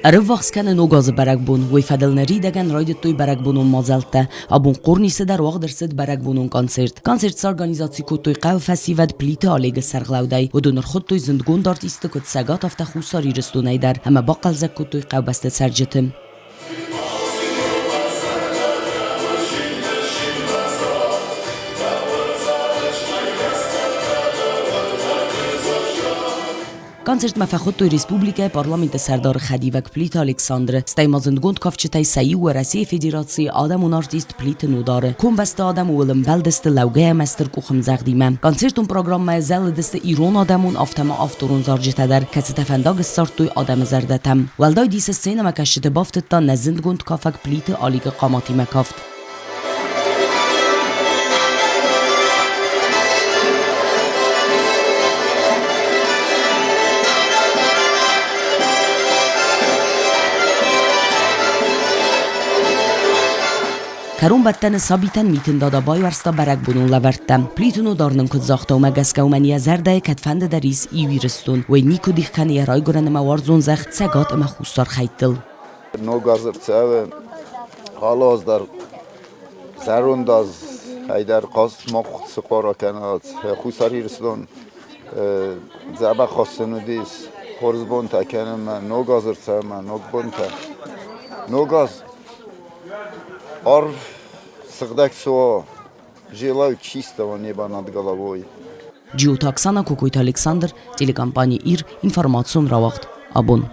Ӕрыввахс кӕны Ног азы бӕрӕгбон, уый фӕдыл ныридӕгӕн райдыдтой бӕрӕгбонон мадзӕлттӕ. Абон Хъорнисы дӕр уагъд ӕрцыд бӕрӕгбонон концерт. Концерт сорганизаци кодтой хъӕуы фӕсивӕд Плиты Олегы сӕргълӕудӕй. Уыдон ӕрхуыдтой зындгонд артистты куыд Цӕгат, афтӕ Хуссар Ирыстонӕй дӕр ӕмӕ бахъӕлдзӕг кодтой хъӕубӕсты цӕрджыты. Концертмӕ фӕхуыдтой республикӕйы парламенты сӕрдары хӕдивӕг Плиты Александры, стӕй ма зындгонд кафджытӕй сӕ иу Уӕрӕсейы Федерацийы адӕмон артист Плиты Нодары. Комбӕсты адӕм ууыл ӕмбӕлдысты лӕугӕ ӕмӕ стыр къухӕмдзӕгъдимӕ. Концертон программӕйы зӕлыдысты ирон адӕмон, афтӕ ма авторон зарджытӕ дӕр, кӕцытӕ фӕндаг ссардтой адӕмы зӕрдӕтӕм. Уӕлдай дисы сценӕмӕкӕсджыты бафтыдта нӕ зындгонд кафӕг Плиты Аликы хъаматимӕ кафт. Кӕронбӕттӕны сабитӕн Митын Дада байуӕрста бӕрӕгбонон лӕвӕрттӕ. Плиты Нодар нын куыд загъта, уымӕ гӕсгӕ уымӕн йӕ зӕрдӕйы кӕдфӕндыдӕр ис иу Ирыстон, уый никуы дих кӕны йӕ райгуырӕн ӕмӕ уарзон зӕхх Цӕгат ӕмӕ Хуссар хӕйттыл. Ног аз ӕрцӕуы, алы аз дӕр зӕронд аз ӕйдӕр хъазт мах цы хъуара кӕнат, Хуссар Ирыстон дзӕбӕх хӕссын уыдис, хорз бонтӕ кӕнынмӕ, ног аз ӕрцӕуынмӕ, ног бонтӕ. Ног аз арв сыгъдӕг цы уа, желаю чистого неба над головой. Джиоты Оксана, Кокойты Александр, телекомпани «Ир», информацион рауагъд. Абон.